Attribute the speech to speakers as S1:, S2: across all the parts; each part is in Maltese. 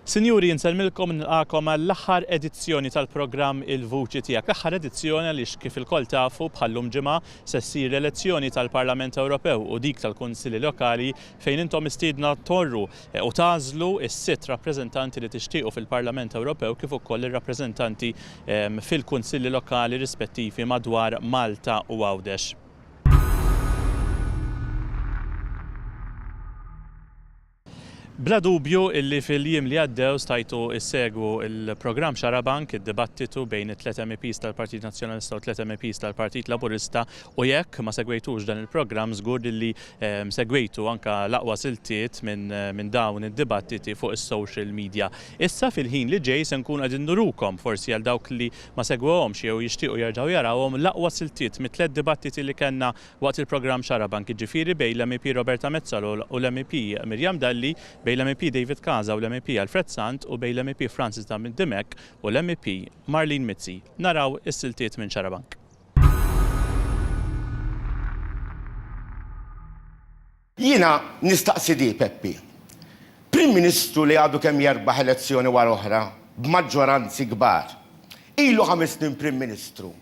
S1: Sinjuri, insellmilkom u nilqagħkom għall-aħħar edizzjoni tal-programm Il-Vuċi Tiegħek. L-aħħar edizzjoni għaliex kif ilkoll tafu bħal-lum ġimgħa se ssir l-elezzjoni tal-Parlament Ewropew u dik tal-Kunsilli Lokali fejn intom mistiedna tmorru u tagħżlu s-sitt rappreżentanti li tixtiequ fil-Parlament Ewropew kif ukoll ir-rappreżentanti fil-Kunsilli Lokali rispettivi madwar Malta u Għawdex. Bla dubju illi fil-jiem li għaddew stajtu issegwu l-programm Xarabank, id-dibattitu bejn it-tliet MEPs tal-Partit Nazzjonalista u t-tliet MEPs tal-Partit Laburista u jekk ma segwejtux dan il-programm żgur illi segwejtu anke l-aqwa siltiet minn dawn id-dibattiti fuq is-social media. Issa fil-ħin li ġej se nkunu qegħdin nurukom, forsi għal dawk li ma segwewhomx jew jixtiequ jerġgħu jarawhom, l-aqwa siltiet mit-tliet dibattiti li kellna Waqt il-programm Xarabank, jiġifieri bejn l-MEP Roberta Metsola u l-MEP Miriam Dalli, bejn l-MEP David Casa u l-MEP Alfred Sant u bejn l-MEP Francis Zammit Dimech u l-MEP Marlene Mizzi. Naraw is-siltiet minn Xarabank.
S2: Jiena nistaqsi di, Peppi. Prim Ministru li għadu kemm jerbaħ elezzjoni wara oħra b'maġġoranzi kbar, ilu ħames snin Prim Ministru,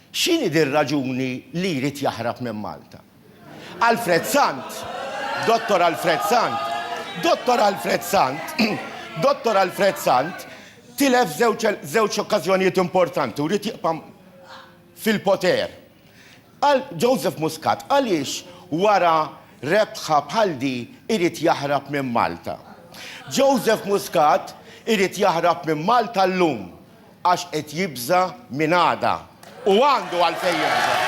S2: X'inhi dir-raġuni li jrid jaħrab minn Malta? Alfred Sant, Dottor Alfred Sant, Dottor Alfred Sant, Dottor Alfred Sant tilef żewġ żewġ okkażjonijiet importanti u ried jibqa' fil-poter. Għal Joseph Muscat għaliex wara rebħa bħal di irid jaħrab minn Malta? Joseph Muscat irid jaħrab minn Malta llum Għax qed jibża' minn għada. U għandu għalfejn jibża'.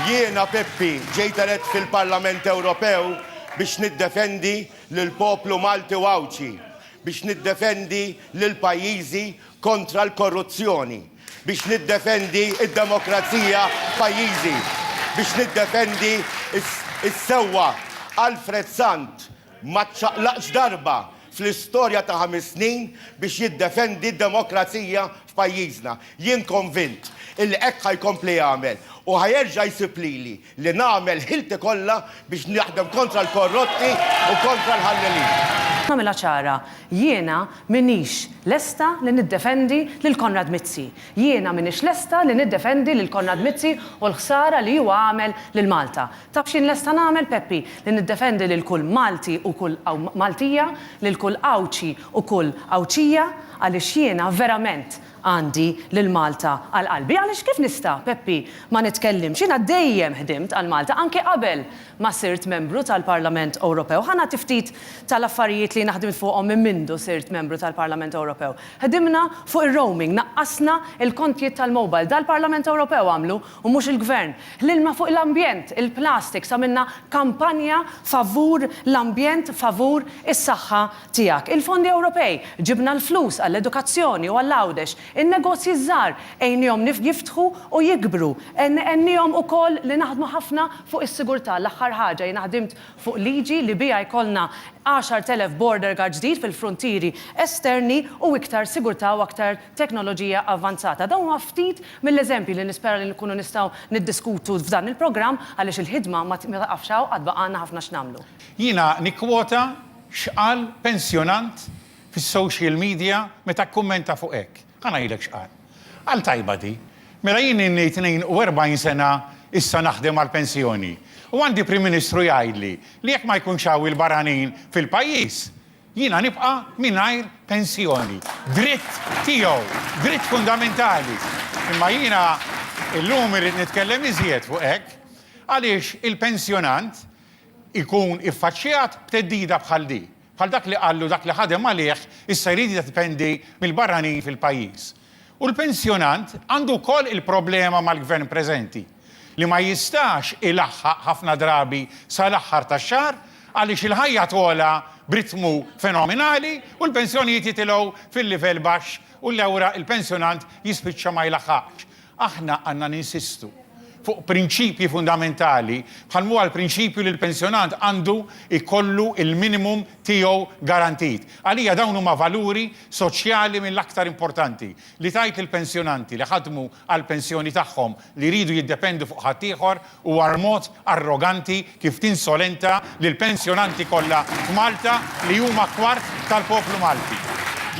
S2: Jiena, Peppi, ġejt elett fil-Parlament Ewropew biex niddefendi lill-poplu Malti u Għawdxi, biex niddefendi lil pajjiżi kontra l-korruzzjoni, biex niddefendi d-demokrazija f'pajjiżi, biex niddefendi s-sewwa. Alfred Sant ma ċċaqlaqx darba fl-istorja ta' ħames snin biex jiddefendi d-demokrazija f'pajjiżna. Jien konvint illi hekk ħa jkompli jagħmel u ħa jerġa' jsib lili li nagħmel ħilti kollha biex naħdem kontra l-korrotti u kontra l-ħallelin.
S3: Nagħmilha ċara, jiena m'iniex lesta li niddefendi lil Konrad Mizzi. Jiena m'iniex lesta li niddefendi lil Konrad Mizzi u l-ħsara li huwa għamel lil Malta. Taf x'jien lesta nagħmel, Peppi? Li niddefendi lil kull Malti u kull Maltija, lil kull Għawdxi u kull Għawdxija, għaliex jiena verament għandi lil Malta għal qalbi. Għaliex kif nista', Peppi, ma nitkellimx? Jiena dejjem ħdimt għal Malta, anki qabel ma sirt membru tal-Parlament Ewropew. Ħa nagħti ftit tal-affarijiet li jiena ħdimt fuqhom minn mindu sirt membru tal-Parlament Ewropew. Ħdimna fuq ir-roaming, naqqasna l-kontijiet tal-mobile. Dal-Parlament Ewropew għamlu u mhux il-Gvern. L-ilma fuq l-ambjent, il-plastics, għamilna kampanja favur l-ambjent, favur is-saħħa tiegħek. Il-fondi Ewropej, ġibna l-flus għall-edukazzjoni u għall-Għawdex. In-negozji ż-żgħar, għinihom jiftħu u jikbru. Għennihom ukoll li naħdmu ħafna fuq is-sigurtà. L-aħħar ħaġa, jiena ħdimt fuq liġi li biha jkollna 10,000 border guard ġdid fil-fruntieri esterni u iktar sigurtà u aktar teknoloġija avvanzata. Dawn huma ftit mill-eżempji li nispera li nkunu nistgħu niddiskutu f'dan il-programm għaliex il-ħidma ma taqafx hawn għad baqgħalna ħafna x'nagħmlu.
S4: Jiena nikkwota x'qal pensjonant fis-social media meta kkummenta fuq hekk. Ħa ngħidlek x'qal. Qal tajba di. Mela jien ilni 42 sena issa naħdem għall-pensjoni u għandi Prim Ministru jgħidli li jekk ma jkunx hawn il-barranin fil-pajjiż, Jiena nibqa' mingħajr pensjoni. Dritt tiegħu, dritt fundamentali. Imma jiena illum irrid nitkellem iżjed fuq hekk, għaliex il-pensjonant ikun iffaċċjat b'theddida bħal di, bħal dak li qallu dak li ħadem għalih issa jrid jiddependi mill-barranin fil-pajjiż. U l-pensjonant għandu wkoll il-problema mal-Gvern preżenti, li ma jistax ilaħħaq ħafna drabi sal-aħħar tax-xahar għaliex il-ħajja togħla b'ritmu fenomenali u l-pensjonijiet jitilgħu fil-livell baxx u allura l-pensjonant jispiċċa ma jlaħħaqx. Aħna għandna ninsistu fuq prinċipji fundamentali bħal m'huwa l-prinċipju li l-pensjonant għandu jkollu l-minimum tiegħu garantit. Għalija dawn huma valuri soċjali mill-aktar importanti li tgħid lill-pensjonanti li ħadmu għall-pensjoni tagħhom li jridu jiddependu fuq ħaddieħor huwa mod arroganti kif tinsolenta lill-pensjonanti kollha f'Malta li huma kwart tal-poplu Malti.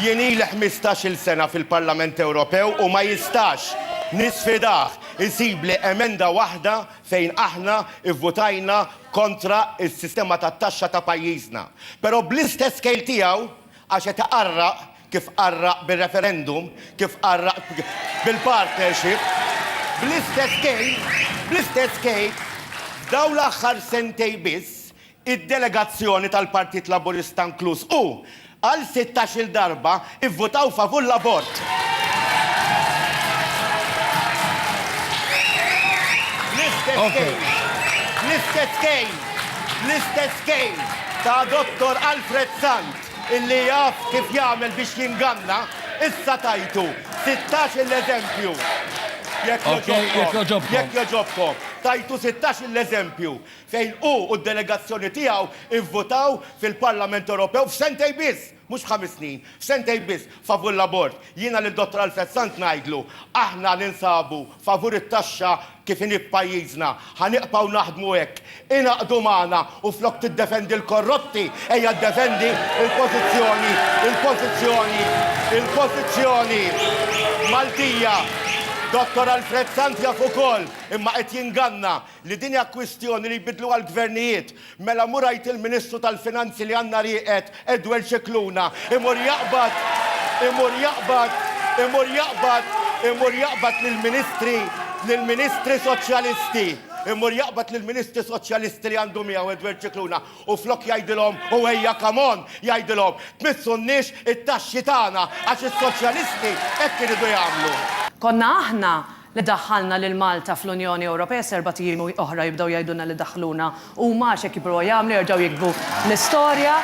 S2: Jien ili 15-il sena fil-Parlament Ewropew u ma jistax, nisfidah, isibli emenda waħda fejn aħna ivvutajna kontra s-sistema tat-taxxa ta' pajjiżna. Però bl-istess kejl tiegħu, għax qed iqarraq kif qarraq bir-referendum, kif qarraq bil-partnership, bl-istess kejl, bl-istess kejl, f'dawn l-aħħar sentejn biss, Id-delegazzjoni tal-Partit Laburista nkluż hu, għal sittax-il darba ivvutaw favur l-abort. L-istess kejl, l-istess kejl, l-istess kejl ta' Dottor Alfred Sant illi jaf kif jagħmel biex jinganna, issa tajtu sittax-il eżempju. Jekk jogħġobkom, jekk jogħġobkom, tajtu sittax-il eżempju fejn hu u d-delegazzjoni tiegħu ivvutaw fil-Parlament Ewropew f'sentejn biss, mhux f'ħames snin, f'sentejn biss, favur l-abort. Jiena lil Dottor Alfred Sant ngħidlu, aħna ninsabu favur it-taxxa kif inhi f'pajjiżna, ħa niqbgħu naħdmu hekk. Ingħaqdu magħna u flok tiddefendi l-korrotti, ejja ddefendi l-pożizzjoni, il-pożizzjoni, il-pożizzjoni Maltija. Dottor Alfred Sant jaf ukoll, imma qed jinganna, Li din hija kwistjoni li jbiddluha l-gvernijiet. Mela mur għid il-Ministru tal-Finanzi li għandna rieqed, Edward Scicluna, imur jaqbad, imur jaqbad, imur jaqbad, imur jaqbad lill-Ministri, lill-Ministri Soċjalisti, imur jaqbad lill-Ministri Soċjalisti li għandu miegħu Edward Scicluna u flok jgħidilhom u ejja come on, jgħidilhom tmissunniex it-taxxi tagħna għax is-Soċjalisti hekk iridu jagħmlu.
S3: Konna aħna li daħħalna lil Malta fl-Unjoni Ewropea, s'erbat ijiem oħra jibdew jgħidulna li daħħluna huma għax hekk jippruvaw jagħmlu, jerġgħu jiktbu l-istorja.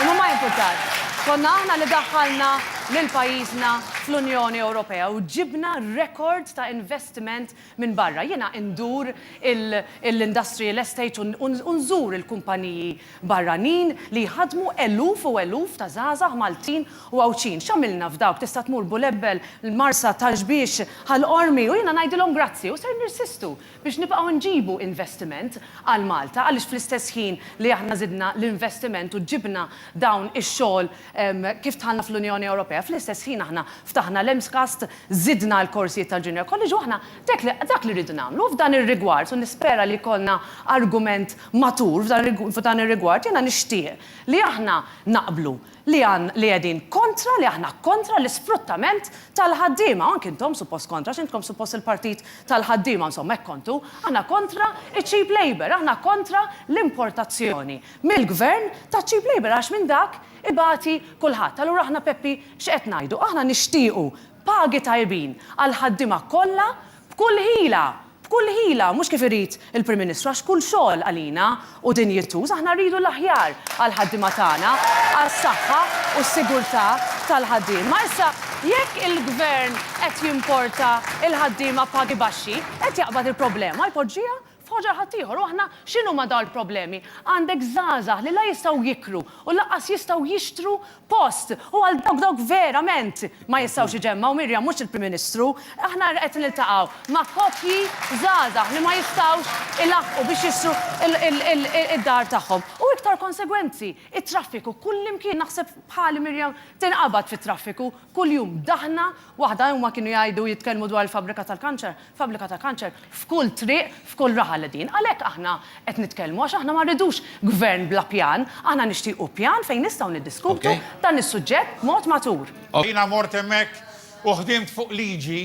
S3: Imma ma jimpurtax. Konna aħna li daħħalna lil pajjiżna fl-Unjoni Ewropea u ġibna rekord ta' investiment minn barra. Jiena ndur l-industrial estate u nżur il-kumpaniji barranin li jħaddmu eluf u eluf ta' żgħażagħ Maltin u Għawdxin. X'għamilna f'dawk? Tista' tmur Bulebbel, l-Marsa, Ta' Xbiex, Ħal Qormi u jiena ngħidilhom grazzi u ser nirsistu biex nibqgħu nġibu investiment għal Malta għaliex fl-istess ħin li aħna żidna l-investiment u ġibna dawn ix-xogħol kif dħalna fl-Unjoni Ewropea, fl-istess ħin aħna ftaħna l-MCAST, żidna l-korsijiet tal-Junior College u aħna dak li rridu nagħmlu f'dan ir-rigward u nispera li jkollna argument matur f'dan ir-rigward, jiena nixtieq li aħna naqblu li li qegħdin kontra, li aħna kontra l-isfruttament tal-ħaddiema, u anki intom suppost kontra, għax intkom suppost il-partit tal-ħaddiema, insomma hekk kontu, aħna kontra ċ-cheap labour, aħna kontra l-importazzjoni mill-gvern taċ-cheap labour għax minn dak ibati kulħadd. Allura aħna Peppi x'qed ngħidu? Aħna nixtiequ pagi tajbin għall-ħaddiema kollha b'kull ħila, b'kull ħila, mhux kif irid il-Prim Ministru għax kull xogħol għalina hu dinjituż, aħna rridu l-aħjar għall-ħaddiema tagħna, għas-saħħa u s-sigurtà tal-ħaddiema. Issa, jekk il-Gvern qed jimporta l-ħaddiema b'pagi baxxi, qed jaqbad il-problema jpoġġiha f'ħoġor ħaddieħor. U aħna x'inhuma dawn il-problemi? Għandek żgħażagħ li la jistgħu jikru u lanqas jistgħu jixtru post. U għal dawk dawk verament ma jistgħux iġemmgħu, Miriam, mhux il-Prim Ministru. Aħna qed niltaqgħu ma' koppji żgħażagħ li ma jistgħux ilaħħqu biex jixtru id-dar tagħhom. U iktar konsegwenzi, it-traffiku kullimkien, naħseb bħali Miriam tinqabad fit-traffiku kuljum. Daħna waħda huma kienu jgħidu jitkellmu dwar il-fabbrika tal-kanċer, Fabbrika ta' kanċer f'kull triq, f'kull raħal qegħdin. Għalhekk aħna qed nitkellmu għax aħna ma rridux gvern bla pjan, aħna nixtiequ pjan fejn nistgħu niddiskutu dan is-suġġett b'mod matur.
S4: Jiena mort hemmhekk u ħdimt fuq liġi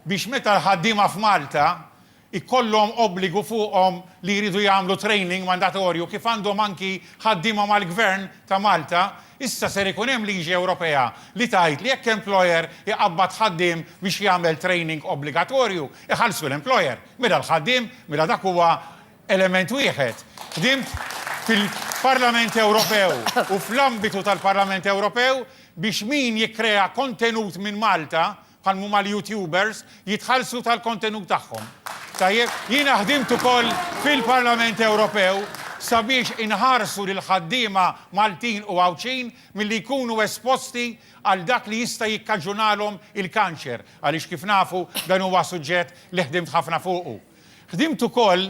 S4: biex meta l-ħaddiema f'Malta jkollhom obbligu fuqhom li jridu jagħmlu training mandatorju kif għandhom anki ħaddiema mal-Gvern ta' Malta, issa ser ikun hemm liġi Ewropea li tgħid li jekk employer iqabbad ħaddiem biex jagħmel training obbligatorju, iħallsu l-employer, mela l-ħaddiem, mela dak huwa element wieħed. Ħdimt fil-Parlament Ewropew u fl-ambitu tal-Parlament Ewropew biex min jikkrea kontenut minn Malta, bħal m'huma l-YouTubers, jitħallsu tal-kontenut tagħhom. Tajjeb, jiena ħdimt ukoll fil-Parlament Ewropew sabiex inħarsu lill-ħaddiema Maltin u Għawdxin milli jkunu esposti għal dak li jista' jikkaġunalhom il-kanċer, għaliex kif nafu dan huwa suġġett li ħdimt ħafna fuqu. Ħdimt ukoll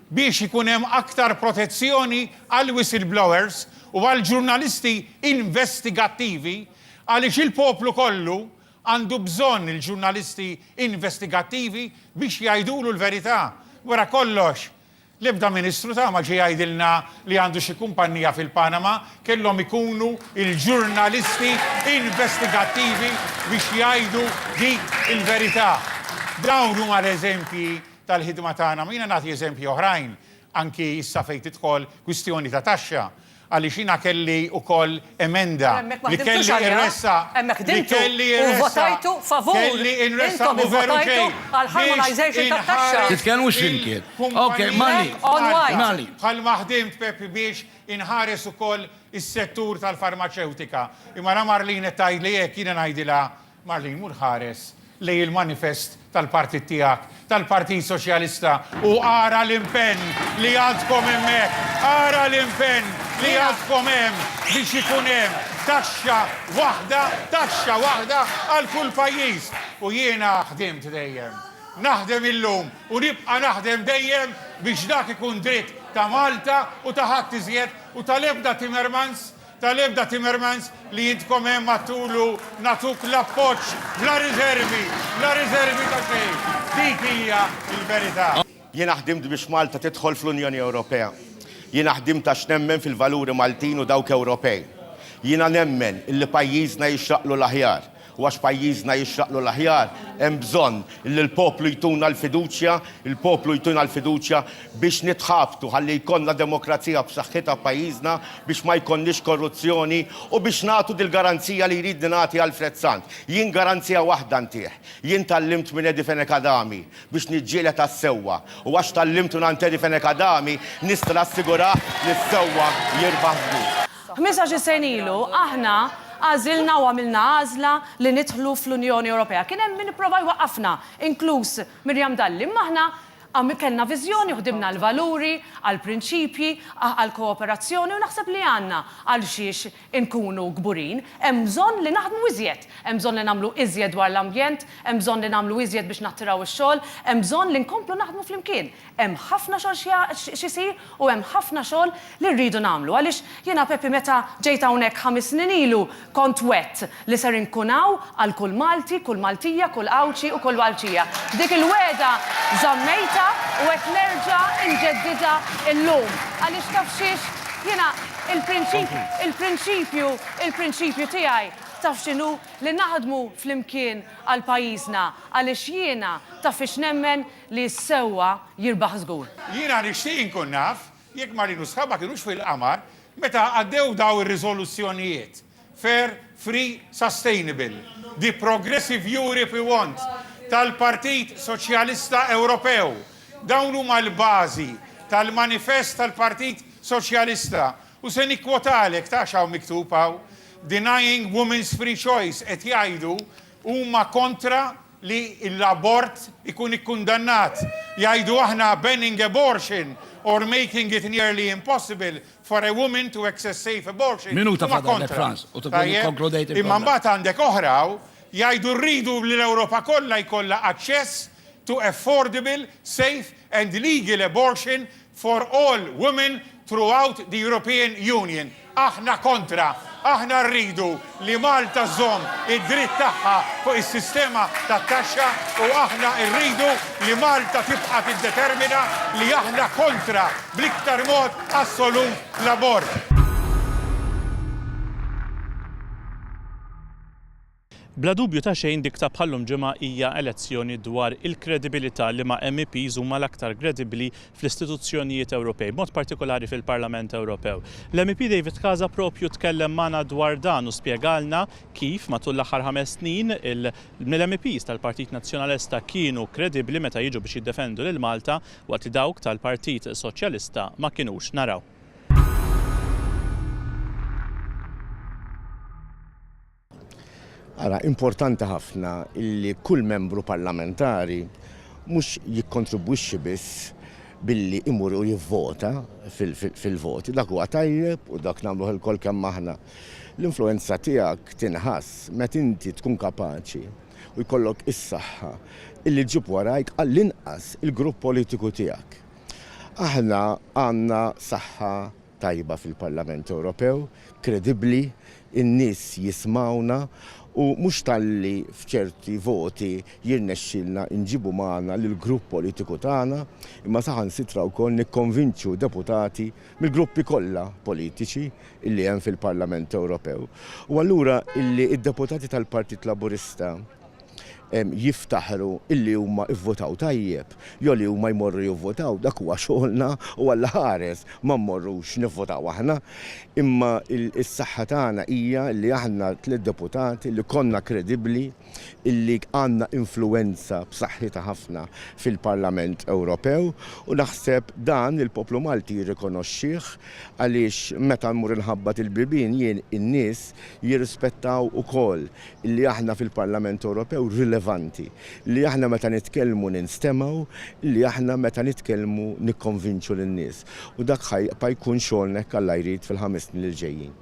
S4: biex ikun hemm aktar protezzjoni għall-whistleblowers u għall-ġurnalisti investigattivi. Għaliex il-poplu kollu għandu bżonn il-ġurnalisti investigattivi biex jgħidulu l-verità. Wara kollox, l-ebda ministru ta' ma ġie jgħidilna li għandu xi kumpannija fil-Panama, kellhom ikunu l-ġurnalisti investigattivi biex jgħidu dik il-verità. Dawn huma l-eżempji tal-ħidma tagħna, ma jiena nagħti eżempji oħrajn anki issa fejn tidħol kwistjoni ta' taxxa. Għaliex jiena kelli wkoll emenda li kelli nressaq, li kelli nressaq, kelli nressaq mhu veru xejn, biex inħares il-kumpaniji bħalma ħdimt Peppi biex inħares ukoll is-settur tal-farmaċewtika. Imma la Marlene qed tgħidli hekk jiena ngħidilha Marlene, mur ħares lejn il-manifest tal-partit tiegħek, tal-Partit Soċjalista u ara l-impenn li għandkom hemmhekk, ara l-impenn li għandkom hemm biex ikun hemm taxxa waħda, taxxa waħda għal kull pajjiż. U jiena ħdimt dejjem, naħdem illum u nibqa' naħdem dejjem biex dak ikun dritt ta' Malta u ta' ħadd iżjed u tal-ebda Timmermans Tal-ebda Timmermans li intkom hemm għadtulu nagħtuk l-appoġġ bla riservi, bla riservi ta' xejn. Dik hija l-verità.
S2: Jiena ħdimt biex Malta tidħol fl-Unjoni Ewropea. Jiena ħdimt għax nemmen fil-valuri Maltin u dawk Ewropej. Jiena nemmen illi pajjiżna jixraqlu l-aħjar. U għax pajjiżna jixraqlu l-aħjar, hemm bżonn li l-poplu jtuna l-fiduċja, il-poplu jtuna l-fiduċja biex nitħabtu ħalli jkollna demokrazija b'saħħitha f'pajjiżna, biex ma jkollniex korruzzjoni u biex nagħtu dil-garanzija li jridni nagħti Alfred Sant. Jien garanzija waħda ntih. Jien tgħallimt minn Eddie Fenech Adami biex niġġieled għas-sewwa. U għax tgħallimt mingħand Eddie Fenech Adami, nista' nassigurah li s-sewwa jirbaħ żgur.
S3: 15-il sena ilu aħna għażilna u għamilna għażla li nidħlu fl-Unjoni Ewropea. Kien hemm min ipprova jwaqqafna, inkluż Miriam Dalli, imma aħna kellna viżjoni u ħdimna għall-valuri, għall-prinċipji, għall-kooperazzjoni u naħseb li għandna għal xiex inkunu kburin. Hemm bżonn li naħdmu iżjed. Hemm bżonn li nagħmlu iżjed dwar l-ambjent, hemm bżonn li nagħmlu iżjed biex nattiraw ix-xogħol, hemm bżonn li nkomplu naħdmu flimkien. Hemm ħafna xogħol x'isir u hemm ħafna xogħol li rridu nagħmlu. Għaliex jiena Peppi meta ġejt hawnhekk ħames snin ilu kont wegħdt li ser inkun hawn għal kull Malti, kull Maltija, kull Għawdxi u kull Għawdxija. Dik il-wegħda żammejtha u qed nerġa' nġeddidha llum. Għaliex taf xiex? Jiena il-prinċipju, il-prinċipju, il-prinċipju tiegħi taf x'inhu? Li naħdmu flimkien għal pajjiżna għaliex jiena taf fiex nemmen? Li s-sewwa jirbaħ żgur.
S4: Jiena nixtieq inkun naf jekk Marlene u sħabha kinux fil-qamar meta għaddew daw ir-riżoluzzjonijiet, Fair, Free, Sustainable, The Progressive Europe We Want, tal-Partit Soċjalista Ewropew. Dawn huma l-bażi tal-manifest tal-Partit Soċjalista. U se nikkwotalek ta' x'hawn miktub hawn, Denying women's free choice, qed jgħidu huma kontra li l-abort ikun ikkundannat. Jgħidu aħna banning abortion or making it nearly impossible for a woman to access safe abortion
S5: Minuta
S4: huma
S5: fadallek,
S4: kontra.
S5: Frans, u tkun
S4: Tajjeb?
S5: ikkonkludejt
S4: Imma
S5: il-programm.
S4: mbagħad għandek oħra hawn, jgħidu rridu li l-Ewropa kollha jkollha aċċess to affordable, safe and legal abortion for all women throughout the European Union. Aħna kontra. Aħna rridu li Malta żżomm id-dritt tagħha fuq is-sistema tat-taxxa u aħna rridu li Malta tibqa' tiddetermina li aħna kontra bl-iktar mod assolut l-abort.
S1: Bla dubju ta' xejn dik ta' bħal-lum ġimgħa hija elezzjoni dwar il-kredibilità liema MEPs huma l-aktar kredibbli fl-istituzzjonijiet Ewropej, b'mod partikolari fil-Parlament Ewropew. L-MEP David Casa propju tkellem magħna dwar dan u spjegalna kif matul l-aħħar ħames snin il-MEPs tal-Partit Nazzjonalista kienu kredibbli meta jiġu biex jiddefendu lil Malta waqt li dawk tal-Partit Soċjalista ma kinux. Naraw.
S2: Ara, importanti ħafna illi kull membru parlamentari mhux jikkontribwixxi biss billi imur u jivvota fil-voti. Dak huwa tajjeb u dak nagħmluh ilkoll kemm aħna. L-influwenza tiegħek tinħass meta inti tkun kapaċi u jkollok is-saħħa illi ġġib warajk għall-inqas il-grupp politiku tiegħek. Aħna għandna saħħa. tajba fil-Parlament Ewropew, kredibbli, in-nies jismgħuna u mhux talli f'ċerti voti jirnexxielna nġibu magħna lill-grupp politiku tagħna, imma saħansitra wkoll nikkonvinċu deputati mill-gruppi kollha politiċi illi hemm fil-Parlament Ewropew. U allura illi d-deputati tal-Partit Laburista jiftaħru illi huma ivvutaw tajjeb jew li huma jmorru jivvutaw, dak huwa xogħolna u Alla ħares ma mmorrux nivvutaw aħna. Imma s-saħħa tagħna hija li aħna tlett deputati li konna kredibbli, illi għandna influwenza b'saħħitha ħafna fil-Parlament Ewropew u naħseb dan il-poplu Malti jirrikonoxxih għaliex meta mmur inħabbat il-bibien jien in-nies jirrispettaw ukoll li aħna fil-Parlament Ewropew rilevanti, li aħna meta nitkellmu ninstemgħu, li aħna meta nitkellmu nikkonvinċu lin-nies. U dak ħa jibqa' jkun xogħolna jekk Alla jrid fil-ħames snin li ġejjin.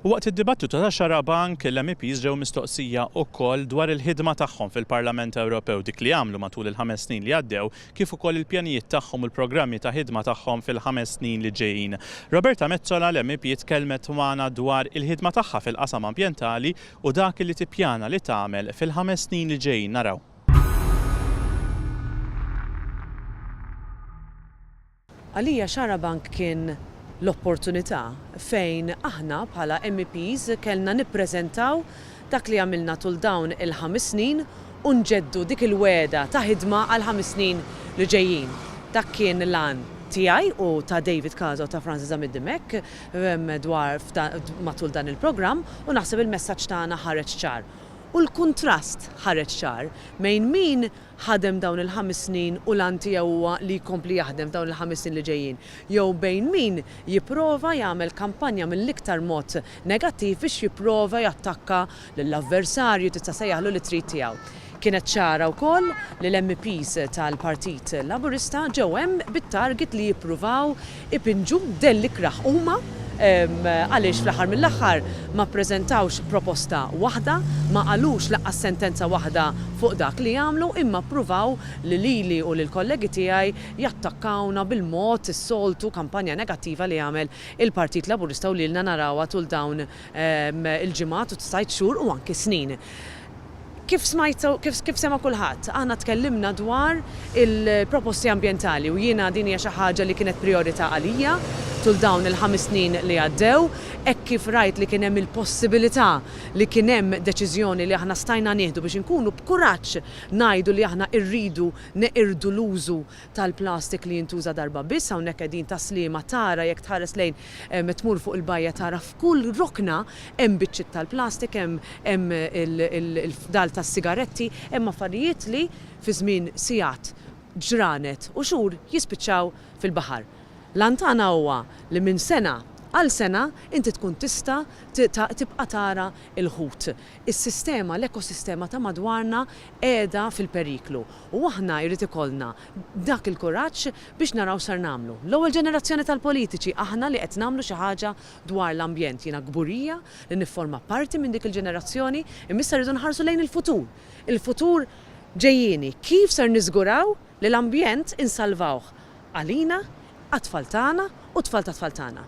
S1: U waqt id-dibattitu ta' Xarabank, l-MEPs ġew mistoqsija wkoll dwar il-ħidma tagħhom fil-Parlament Ewropew, dik li għamlu matul il-ħames snin li għaddew, kif ukoll il-pjanijiet tagħhom u l-programmi ta' ħidma tagħhom fil-ħames snin li ġejjin. Roberta Metsola, l-MEP, tkellmet magħna dwar il-ħidma tagħha fil-qasam ambjentali u dak li tippjana li tagħmel fil-ħames snin li ġejjin. Naraw.
S3: Għalija Xarabank kien l-opportunità fejn aħna bħala MEPs kellna nippreżentaw dak li għamilna tul dawn il-ħames snin u nġeddu dik il-wegħda ta' ħidma għall-ħames snin li ġejjin. Dak kien l-għan tiegħi u ta' David Casa u ta' Francis Zammit Dimech dwar matul dan il-programm u naħseb il-messaġġ tagħna ħareġ ċar. U l-kuntrast ħareġ ċar mejn min ħadem dawn il-ħames snin u l-għan tiegħu huwa li jkompli jaħdem f'dawn il-ħames snin li ġejjin, jew bejn min jipprova jagħmel kampanja mill-iktar mod negattiv biex jipprova jattakka lill-avversarju, tista' sejjaħlu li trid tiegħu. Kienet ċara wkoll li l-MEPs tal-Partit Laburista ġew hemm bit-target li jippruvaw ipinġu dell ikrah huma għaliex fl-aħħar mill-aħħar ma ppreżentawx proposta waħda, ma qalux lanqas sentenza waħda fuq dak li għamlu imma ppruvaw li lili u lill-kollegi tiegħi jattakkawna bil-mod is-soltu kampanja negattiva li għamel il-Partit Laburista u lilna narawha tul dawn il-ġimgħat u tista' tgħid xhur u anki snin. Kif smajtu, kif, kif sema' kulħadd, aħna tkellimna dwar il-proposti ambjentali u jiena din hija xi ħaġa li kienet prijorità għalija tul dawn il-ħames snin li għaddew, hekk kif rajt li kien hemm il-possibilità li kien hemm deċiżjoni li aħna stajna nieħdu biex inkunu b'kuraġġ ngħidu li aħna rridu neqirdu l-użu tal-plastik li jintuża darba biss, hawnhekk qegħdin Tas-Sliema tara jekk tħares lejn tmur fuq il-bajja tara f'kull rokna hemm biċċiet tal-plastik, hemm hemm il-fdal tas-sigaretti, hemm affarijiet li fi żmien sigħat, ġranet u xhur jispiċċaw fil-baħar. L-għan tagħna huwa li minn sena għal sena inti tkun tista' tibqa' tara l-ħut. Is-sistema, l-ekosistema ta' madwarna qiegħda fil-periklu u aħna jrid ikollna dak il-kuraġġ biex naraw x'ser nagħmlu. L-ewwel ġenerazzjoni tal-politiċi aħna li qed nagħmlu xi ħaġa dwar l-ambjent. Jiena kburija li nifforma parti minn dik il-ġenerazzjoni imma issa rridu nħarsu lejn il-futur. Il-futur ġejjieni. Kif ser niżguraw li l-ambjent insalvawh għalina, għat-tfal tagħna u t-tfal tat-tfal tagħna.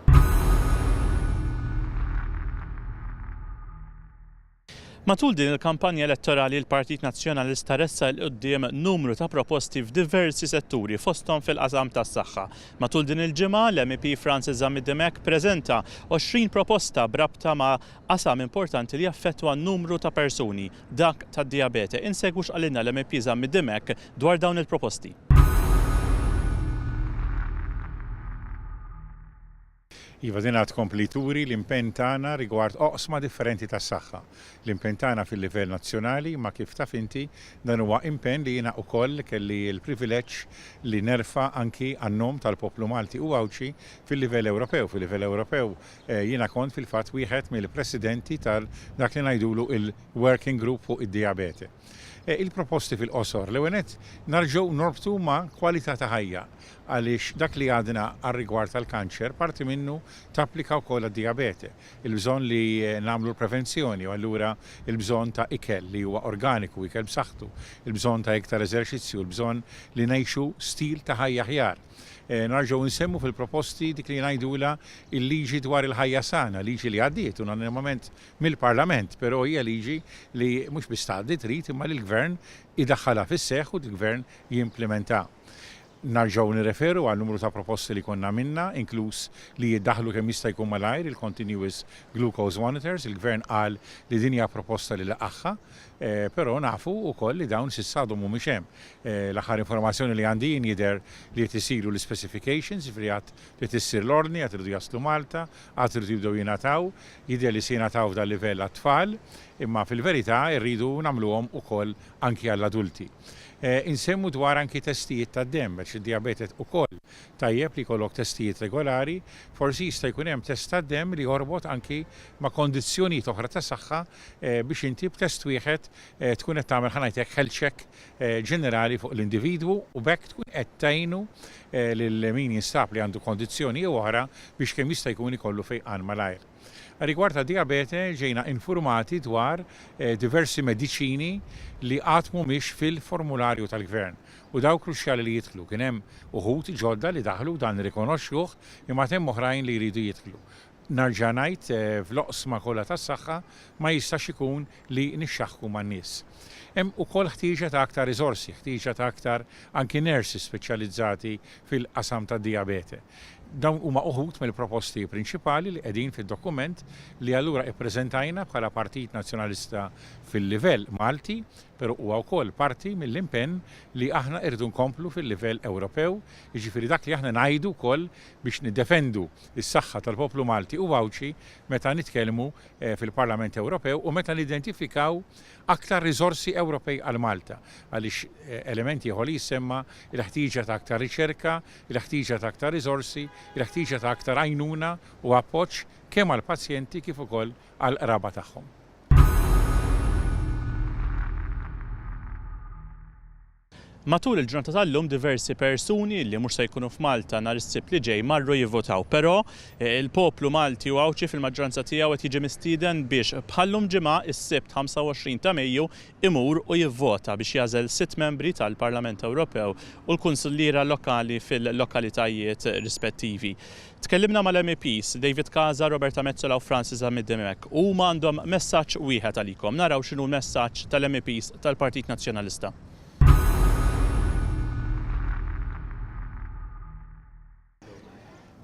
S1: Matul din il-kampanja elettorali l-Partit Nazzjonalista ressaq 'il quddiem numru ta' proposti f'diversi setturi fosthom fil-qasam tas-saħħa. Matul din il-ġimgħa l-MEP Francis Zammit Dimech preżenta 20 proposta b'rabta ma' qasam importanti li jaffettwa numru ta' persuni, dak tad-dijabete. Insegwu x'qalilna l-MEP Zammit Dimech dwar dawn il-proposti.
S4: Iva, din għad tkompli turi l-impenn tagħna rigward oqsma differenti tas-saħħa. L-impenn tagħna fil-livell nazzjonali, imma kif taf inti, dan huwa impenn li jiena ukoll kelli l-privileġġ li nerfa' anki għan-nom tal-poplu Malti u Għawdxi fil-livell Ewropew. Fil-livell Ewropew jiena kont fil-fatt wieħed mill-presidenti tal dak li ngħidulu il-working group fuq id-dijabete. Il-proposti fil-qosor, l-ewwel nett narġgħu norbtu ma' kwalità ta' ħajja għaliex dak li għadna għar-rigward tal-kanċer parti minnu tapplika wkoll għad-dijabete, il-bżonn li nagħmlu l-prevenzjoni u allura l-bżonn ta' ikel li huwa organiku, ikel b'saħħtu, il-bżonn ta' iktar eżerċizzju, il-bżonn li ngħixu stil ta' ħajja aħjar. Narġgħu nsemmu fil-proposti dik li ngħidulha l-liġi dwar il-ħajja sana, liġi li għaddiet unanimament mill-Parlament, però hija liġi li mhux biss tgħaddi trid imma li l-Gvern idaħħalha fis-seħħ u l-Gvern jimplimentaha. Narġgħu nirreferu għal numru ta' proposti li konna għamilna, inkluż li jiddaħħlu kemm jista' jkun malajr il-continuous glucose monitors. Il-Gvern qal li din hija proposta li laqagħha, però nafu wkoll li dawn s'issa għadhom mhumiex hemm. L-aħħar informazzjoni li għandi jien jidher li qed isiru l-ispecifications, jiġifieri għad trid issir l-ordni, għad iridu jaslu Malta, għad iridu jibdew jingħataw. Jidher li se jingħataw f'dal-livell għat-tfal, imma fil-verità rridu nagħmluhom ukoll anki għall-adulti. Insemmu dwar anki testijiet tad-demm, għax id-dijabete ukoll tajjeb li jkollok testijiet regolari, forsi jista' jkun hemm test tad-demm li jorbot anki ma' kondizzjonijiet oħra ta' saħħa biex inti b'test wieħed tkun qed tagħmel ħa ngħid hekk health check ġenerali fuq l-individwu u b'hekk tkun qed tgħinu lil min jinstab li għandu kondizzjoni jew oħra biex kemm jista' jkun ikollu fejqan malajr. Rigward tad-dijabete ġejna infurmati dwar diversi mediċini li għad mhumiex fil-formularju tal-Gvern u dawk kruċjali li jidħlu. Kien hemm uħud ġodda li daħlu, dan nirrikonoxxuh, imma għad hemm oħrajn li jridu jidħlu. Narġa' ngħid, fl-oqsma kollha tas-saħħa ma jistax ikun li nixxaħħku man-nies. Hemm ukoll ħtieġa ta' aktar riżorsi, ħtieġa ta' aktar anki nurses speċjalizzati fil-qasam tad-dijabete. Dawn huma uħud mill-proposti prinċipali li qegħdin fid-dokument li allura ippreżentajna bħala Partit Nazzjonalista fil-livell Malti, però huwa wkoll parti mill-impenn li aħna rridu nkomplu fil-livell Ewropew, jiġifieri dak li aħna ngħidu wkoll biex niddefendu s-saħħa tal-poplu Malti u Għawdxi meta nitkellmu fil-Parlament Ewropew u meta nidentifikaw aktar riżorsi Ewropej għal Malta, għaliex element ieħor li jissemma l-ħtieġa ta' aktar riċerka, il-ħtieġa ta' aktar riżorsi, il-ħtieġa ta' aktar għajnuna u appoġġ kemm għall-pazjenti kif ukoll għall-qraba tagħhom.
S1: Matul il-ġurnata tal-lum diversi persuni li mhux se jkunu f'Malta nhar is-Sibt li ġej marru jivvutaw. Però il-poplu Malti u Għawdxi fil-maġġoranza tiegħu qed jiġi mistieden biex bħal-lum ġimgħa, is-Sibt 25 ta' Mejju, imur u jivvota biex jagħżel sitt membri tal-Parlament Ewropew u l-kunsilliera lokali fil-lokalitajiet rispettivi. Tkellimna mal-MEPs David Casa, Roberta Metsola u Francis Zammit Dimech. Huma għandhom messaġġ wieħed għalikom. Naraw x'inhu l-messaġġ tal-MEPs tal-Partit Nazzjonalista.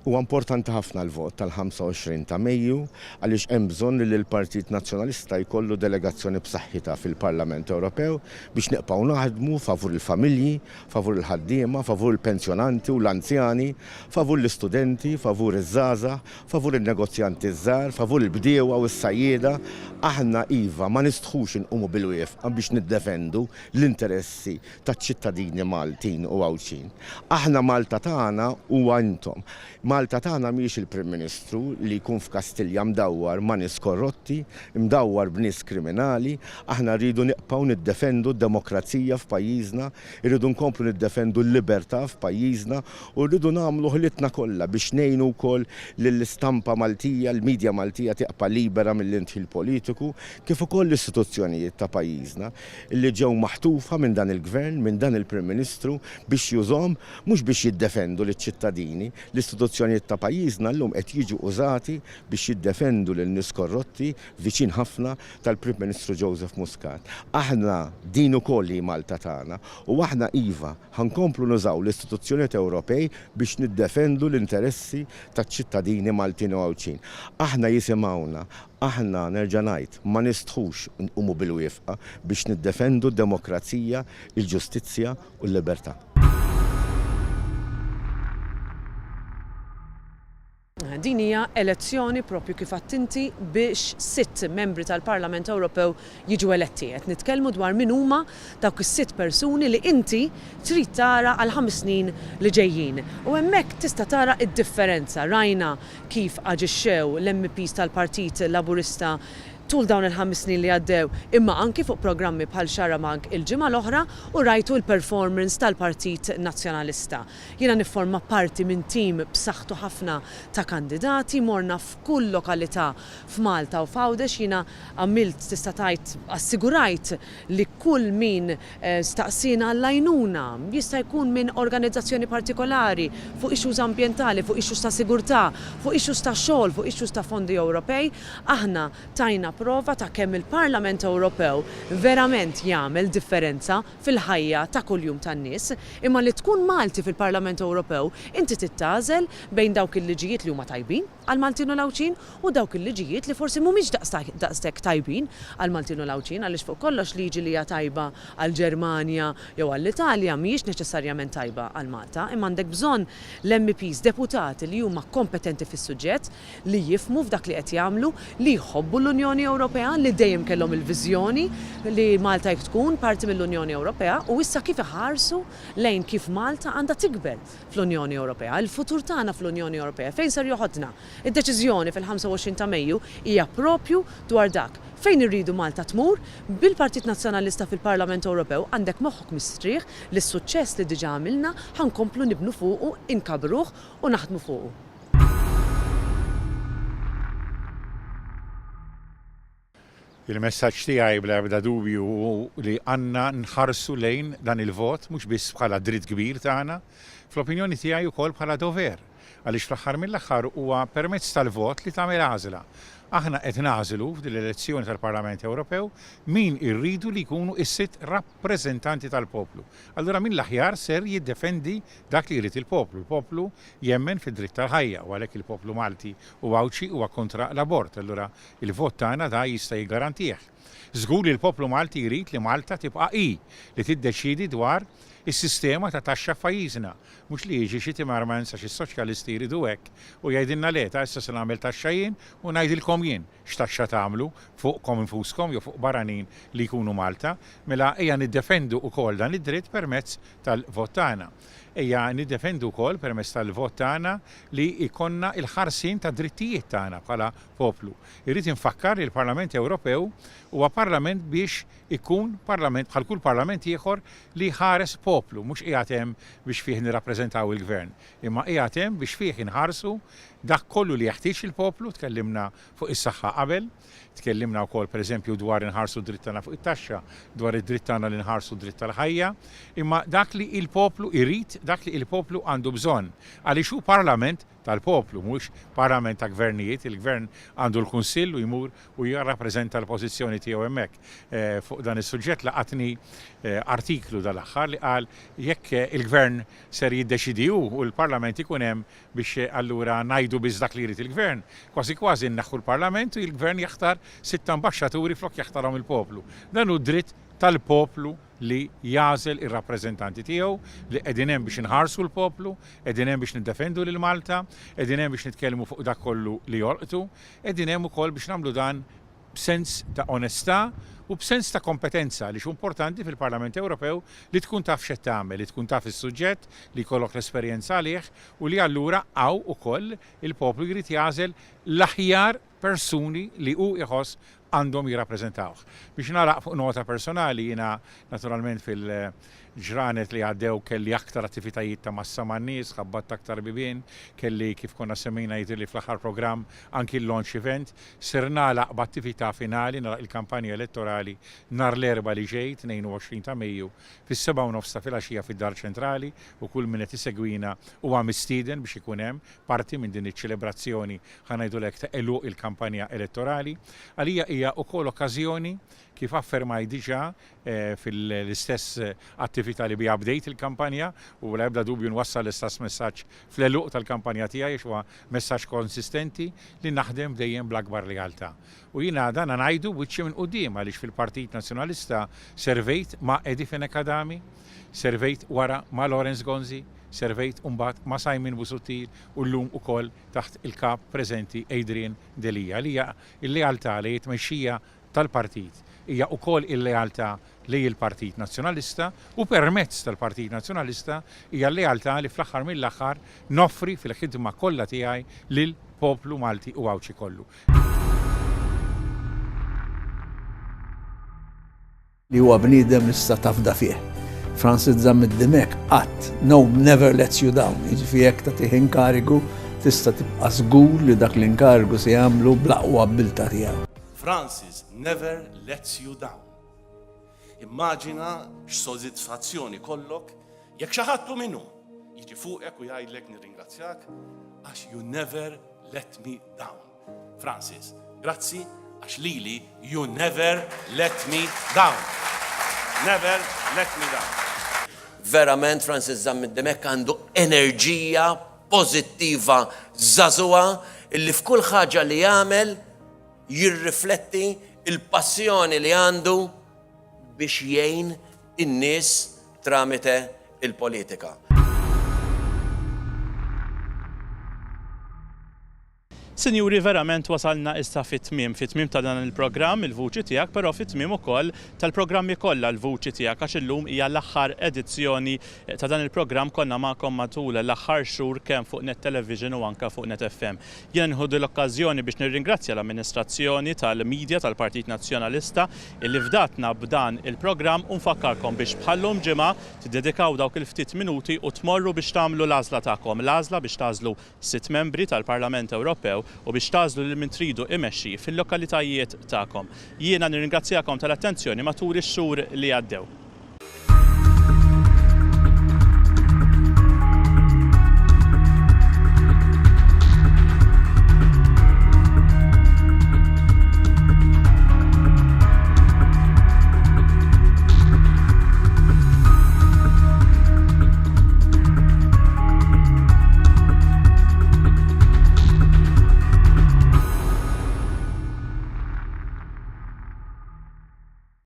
S2: Huwa importanti ħafna l-vot tal-25 ta' Mejju għaliex hemm bżonn li l-Partit Nazzjonalista jkollu delegazzjoni b'saħħitha fil-Parlament Ewropew biex nibqgħu naħdmu favur il-familji, favur il-ħaddiema, favur il-pensjonanti u l-anzjani, favur l-istudenti, favur iż-żgħażagħ, favur in-negozjanti ż-żgħar, favur il-bdiewa u s-sajjieda. Aħna, iva, ma nistħux inqumu bil-wieqfa biex niddefendu l-interessi taċ-ċittadini Maltin u Għawdxin. Aħna Malta tagħna huwa intom. Malta tagħna mhijiex il-Prim Ministru li jkun f'Kastilja mdawwar ma' nies korrotti, mdawwar b'nies kriminali. Aħna rridu nibqgħu niddefendu d-demokrazija f'pajjiżna, irridu nkomplu niddefendu l-libertà f'pajjiżna u rridu nagħmlu ħilitna kollha biex ngħinu wkoll lill-istampa Maltija, l-media Maltija tibqa' libera mill-indħil politiku, kif ukoll l-istituzzjonijiet ta' pajjiżna li ġew maħtufa minn dan il-Gvern, minn dan il-Prim Ministru biex jużhom mhux biex jiddefendu liċ-ċittadini. L-istituzzjonijiet ta' pajjiżna llum qed jiġu użati biex jiddefendu lil nies korrotti viċin ħafna tal-Prim Ministru Joseph Muscat. Aħna din ukoll hi Malta tagħna u aħna iva, ħa nkomplu nużaw l-istituzzjonijiet Ewropej biex niddefendu l-interessi taċ-ċittadini Maltin u Għawdxin. Aħna jisimgħuna, aħna, nerġa' ngħid, ma nistħux nqumu bil-wieqfa biex niddefendu d-demokrazija, il-ġustizzja u l-libertà.
S3: Din hija elezzjoni proprju kif għedt inti biex sitt membri tal-Parlament Ewropew jiġu eletti. Qed nitkellmu dwar min huma dawk is-sitt persuni li inti trid tara għall-ħames snin li ġejjin. U hemmhekk tista' tara d-differenza. Rajna kif aġixxew l-MEPs tal-Partit Laburista. tul dawn il-ħames snin li għaddew imma anki fuq programmi bħal Xarabank il-ġimgħa l-oħra u rajtu l-performance tal-Partit Nazzjonalista. Jiena nifforma parti minn tim b'saħħtu ħafna ta' kandidati, morna f'kull lokalità f'Malta u f'Għawdex, jiena għamilt tista' tgħid assigurajt li kull min staqsiena għall-għajnuna, jista' jkun minn organizzazzjoni partikolari, fuq issues ambjentali, fuq issues ta' sigurtà, fuq issues ta' xogħol, fuq issues ta' fondi Ewropej, aħna tajna prova ta' kemm il-Parlament Ewropew verament jagħmel differenza fil-ħajja ta' kuljum tan-nies. Imma li tkun Malti fil-Parlament Ewropew, inti trid tagħżel bejn dawk il-liġijiet li huma tajbin għall-Maltin u l-Għawdxin u dawk il-liġijiet li forsi mhumiex daqshekk tajbin għall-Maltin u l-Għawdxin għaliex fuq kollox liġi li hija tajba għall-Ġermanja jew għall-Italja mhijiex neċessarjament tajba għal Malta imma għandek bżonn l-MEPs, deputati li huma kompetenti fis-suġġett, li jifhmu f'dak li qed jagħmlu, li jħobbu l-Unjoni Ewropea, li dejjem kellhom il-viżjoni li Malta jekk tkun parti mill-Unjoni Ewropea u issa kif iħarsu lejn kif Malta għandha tikber fl-Unjoni Ewropea, il-futur tagħna fl-Unjoni Ewropea fejn ser joħodna. Id-deċiżjoni fil-25 ta' Mejju hija proprju dwar dak. Fejn irridu Malta tmur, bil-Partit Nazzjonalista fil-Parlament Ewropew għandek moħħok mistrieħ li s-suċċess li diġà għamilna ħa nkomplu nibnu fuqu, inkabbruh u naħdmu fuqu.
S4: Il-messaġġ tiegħi bla ebda dubju hu li għandna nħarsu lejn dan il-vot mhux biss bħala dritt kbir tagħna, fl-opinjoni tiegħi wkoll bħala dover. Għaliex fl-aħħar mill-aħħar huwa permezz tal-vot li tagħmel għażla. Aħna qed nagħżlu f'din l-elezzjoni tal-Parlament Ewropew min irridu li jkunu s-sitt rappreżentanti tal-poplu. Allura min l-aħjar ser jiddefendi dak li jrid il-poplu. Il-poplu jemmen fid-dritt tal-ħajja u għalhekk il-poplu Malti u Għawdxi huwa kontra l-abort. Allura Il-vot tagħna da jista' jiggarantih. Żgur li l-poplu Malti jrid li Malta tibqa' hi li tiddeċiedi dwar is-sistema ta' taxxa f'pajjiżna, mhux li jiġi xi Timmermans għax is-soċjalisti jridu hekk u jgħidilna le ta' issa se nagħmel taxxa jien u ngħidilkom jien x'taxxa tagħmlu fuqkom infuskom jew fuq barranin li jkunu Malta. Mela ejja niddefendu wkoll dan id-dritt permezz tal-vot tagħna. Ejja niddefendu wkoll permezz tal-vot tagħna li jkollna l-ħarsien tad-drittijiet tagħna bħala poplu. Irrid infakkar li l-Parlament Ewropew huwa parlament biex ikun parlament bħal kull parlament ieħor li jħares poplu, mhux qiegħed hemm biex fih nirrappreżentaw il-gvern, imma qiegħed hemm biex fih inħarsu dak kollu li jeħtieġ il-poplu, tkellimna fuq is-saħħa qabel, tkellimna wkoll pereżempju dwar inħarsu d-dritt tagħna fuq it-taxxa, dwar id-dritt tagħna li nħarsu d-dritt tal-ħajja, imma dak li l-poplu jrid, dak li l-poplu għandu bżonn, għaliex hu parlament tal-poplu, mhuwiex parlament ta' gvernijiet, il-gvern għandu l-Kunsill u jmur u jirrappreżenta l-pożizzjoni tiegħu hemmhekk. Fuq dan is-suġġett laqatni artiklu dal-aħħar li qal jekk il-gvern ser jiddeċiedi hu u l-parlament ikun hemm biex allura ngħidu biss dak li jrid il-gvern, kważi kważi nneħħu l-parlament u l-gvern jaħtar sitt ambaxxaturi flok jaħtarhom il-poplu. Dan hu d-dritt tal-poplu li jagħżel ir-rappreżentanti tiegħu li qegħdin hemm biex inħarsu l-poplu, qegħdin hemm biex niddefendu lil Malta, qegħdin hemm biex nitkellmu fuq dak kollu li jolqtu, qegħdin hemm ukoll biex nagħmlu dan b'sens ta' onestà u b'sens ta' kompetenza għaliex hu importanti fil-Parlament Ewropew li tkun taf x'qed tagħmel, li tkun taf is-suġġett, li jkollok l-esperjenza għalih u li allura hawn ukoll il-poplu jrid jagħżel l-aħjar persuni li hu jħoss għandhom jirrappreżentawh. Biex nagħlaq fuq nota personali, jiena naturalment fil-ġranet li għaddew kelli aktar attivitajiet ta' massa man-nies, ħabbatt aktar bibien, kelli kif konna semmejna jidhirli fl-aħħar programm anki l-launch event. Ser nagħlaq b'attività finali, nagħlaq il-kampanja elettorali nhar l-Erbgħa li ġej, 22 ta' Mejju, fis-sebgħa u nofs ta' filgħaxija fid-Dar Ċentrali u kull min qed isegwina huwa mistieden biex ikun hemm parti minn din iċ-ċelebrazzjoni ħa ngħidulek ta' għeluq il-kampanja elettorali. Għalija hija wkoll okkażjoni, kif affermajt diġà fil-istess attività li biha bdejt il-kampanja, u bla ebda dubju nwassal l-istess messaġġ fl-għeluq tal-kampanja tiegħi għax huwa messaġġ konsistenti, li naħdem dejjem bl-akbar lealtà. U jiena dan ngħidu b'wiċċi minn quddiem għaliex fil-Partit Nazzjonalista servejt ma' Eddie Fenech Adami, servejt wara ma' Lawrence Gonzi, servejt imbagħad ma' Simon Busuttil u llum ukoll taħt il-Kap preżenti Adrian Delia. Għalija l-lealtà lejn it-tmexxija tal-partit hija wkoll il-lealtà lejn il-Partit Nazzjonalista u permezz tal-Partit Nazzjonalista hija l-lealtà li fl-aħħar mill-aħħar noffri fil-ħidma kollha tiegħi lill-poplu Malti u Għawdxi kollu.
S5: Li huwa bniedem li tista' tafda fih. Francis Zammit Dimech qatt, no, never lets you down. Jiġifieri jekk tagħtih inkarigu, tista' tibqa' żgur li dak l-inkarigu se jagħmlu bl-aqwa abbiltà tiegħu.
S6: Francis never lets you down. Immaġina x'sodisfazzjon ikollok jekk xi ħadd hu min hu jiġi fuqek u jgħidlek nirringrazzjak għax you never let me down. Francis, grazzi għax lili you never let me down. Never let me down.
S7: Verament Francis Zammit Dimech għandu enerġija pożittiva żagħżugħa illi f'kull ħaġa li jagħmel jirrifletti l-passjoni li għandu biex jgħin in-nies tramite il-politika.
S1: Sinjuri, verament wasalna issa fit-tmiem, fit-tmiem ta' dan il-programm, Il-Vuċi Tiegħek, però fit-tmiem ukoll tal-programmi kollha L-Vuċi Tiegħek għax illum hija l-aħħar edizzjoni ta' dan il-programm konna magħkom matul l-aħħar xhur kemm fuq Net Television u anke fuq Net FM. Jiena nieħu din l-okkażjoni biex nirringrazzja l-amministrazzjoni tal-media tal-Partit Nazzjonalista illi fdatna b'dan il-programm u nfakkarkom biex bħal-lum ġimgħa tiddedikaw dawk il-ftit minuti u tmorru biex tagħmlu l-għażla tagħkom, l-għażla biex tagħżlu sitt membri tal-Parlament Ewropew u biex tagħżlu lil min tridu imexxi fil-lokalitajiet tagħkom. Jiena nirringrazzjakom tal-attenzjoni matul ix-xhur li għaddew.